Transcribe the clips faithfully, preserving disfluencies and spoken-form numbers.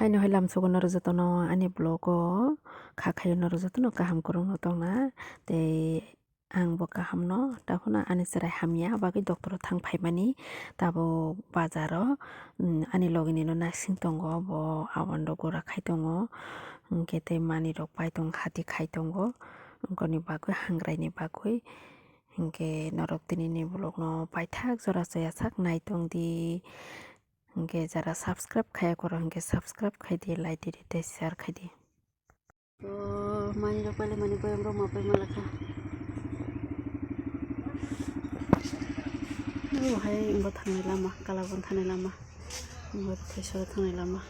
Aino hai lamsogo norok jotono ani vlog o kha khaio norok jotono kaham kwrwngno tongna tei ang bo kaham no, takhwna ani chwrai hamya, abagwi doctor o thang phaimani. Tabuk bazar o, um, ani logi ni no naising tongo, bo aboni rok gura khai tongo, hinkhe tei manwi rok pai tongo, hati khai tongo, wngkoni bagwi, hangrai ni bagwi. Hinkhe norok tini ni vlog no paithak jora chaya sak nai tong di, hinkhe jara subscribe khaya khoro hinkhe subscribe khai di, like di, tei share khai di. O, manwi rok pailai mani boyong rok ma pai ma lakha. O hai wngbo thangnai lama, Kalabon thangnai lama, wngbo Thaichoro thangnai lama.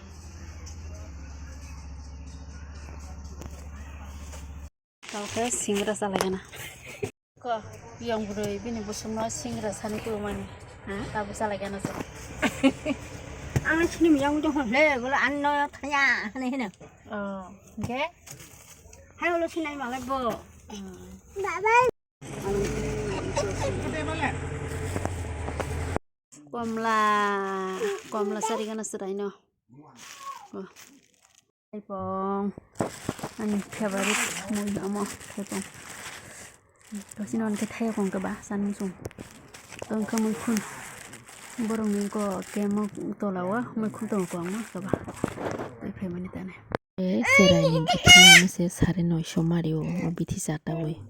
Tamo khe singra chalaigana. Ko, yang bwrwi bini bwswkno singra sani tubumani. Ha? Tabuk chalaigana se. Ang sini yang jong le, bolo ano thaya, hene hene. Oh, okay. Hai, ulo sinai malai bo. Hmm. Bye bye. Komla, komla sarigana seraino. Oh. Thaipong, ani favorite mui omo thaipong. Tosino hwnkhe thaipong khe ba sanwi chwng. Tongkhe muikhun. Borokni ko kemo tolao muikhun tongo kwbangma khe ba. Tei phaimani tane. E, cheraini bithi se sare noisho mario, o bithi chataui.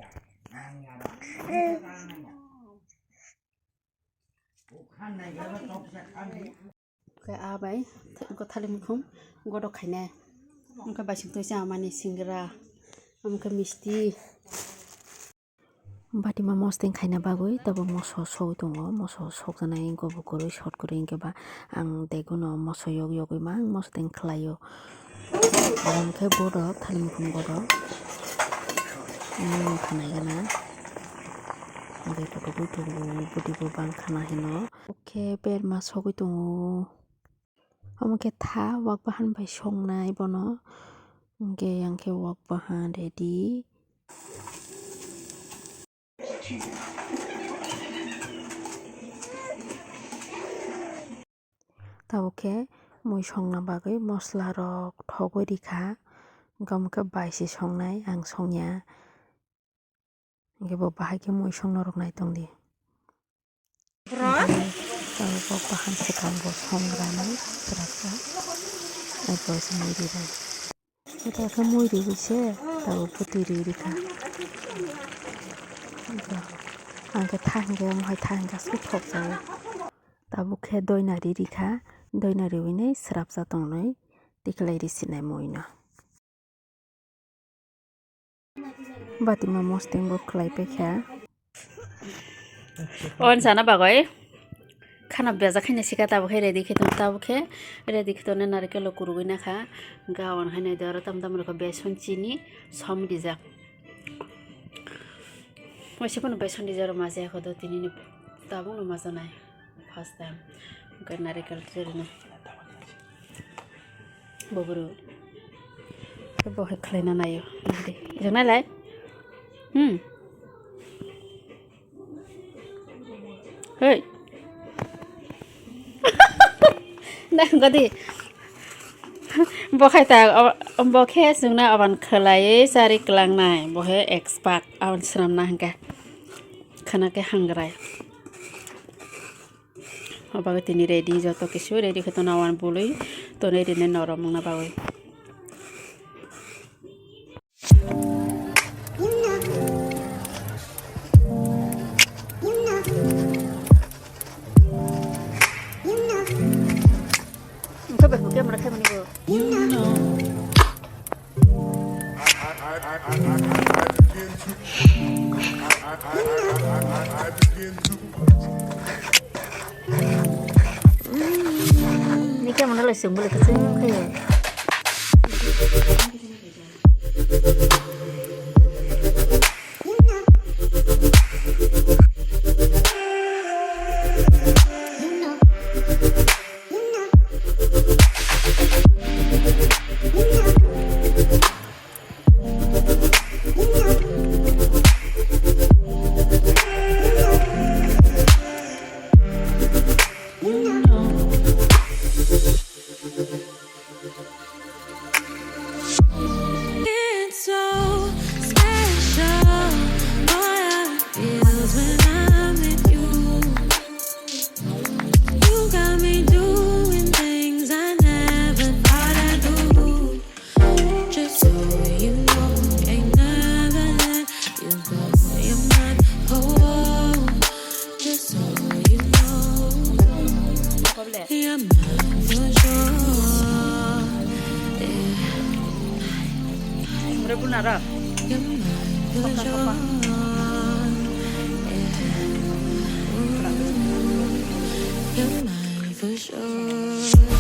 Khe a bai, th-, wngkha thalik mukhung godok khainai. Wngkha baising twi cha mani singra, wngkha misti. Batima mosodeng khaina bagwi tabuk moso sogwi tongo, moso sokjaknai wngkha bo kwrwi short kwrwi wngkhe ba ang deguno moso yok yogwi mang mosodeng khlaio. Abo hwnkhe godok, thani mukhung godok. Ani wngkha naigana. Hwnkhe kotogwi tongo, bwtwi bo bang khana hino. Omo khe berma sogwi tongo. Omo khe tha wak bahan bai songnai bono. Hwnkhe yang khe wak bahan ready. Tabuk khe mui songna bagwi mosla rok thogwi rikha, wngkha omo khe bai se songnai, ang songya, hwnkhe bo bahai khe mui songno rwknai tongdi. Tabuk bo bahan swkang bo songranai swrapsa, abo se mui rinai. Ita khe mui riwi se tabuk bwtwi riwi rikha. Ang khe tha hinkhe omo hai tha hinkhe aswk thok jago. Tabuk khe doina ri rikha, doina riwinai swrapsa tongnai tikhlai ri sinai muino. Batima mosodeng bo khlai paikha. On sana bagwi khana bejak khaina sika tabuk khe ready khe tong tabuk khe ready khe tongnai narikelo kurugwi nakha. Gawan khainai doro tam tam rokha beson chini som rijak. Waisa phano beson rijak rok maja kho do tini ni tabuk no maja nai. First time. Hwnkhe narikal churino. Boboro. Bo hai khlaina naio. Ijak nailai. Hmm. Hey. Nang gadi. Bo khai ta, o, bo khe chwngno aban khlaiwi chari klangnai. Bo he expert aban swnamna hwnkhe. Khana khe hangrai. Obo tini ready, joto kisu ready khe tono, awan bului tonwi rinai norok mungna bagwi. Engkhe bai hwnkhe mwnakhe mwnwi bo. Ni khe mwnalai chwng bwlai kwchwng khe. Nara. Sokha, sokha. You're mine for sure.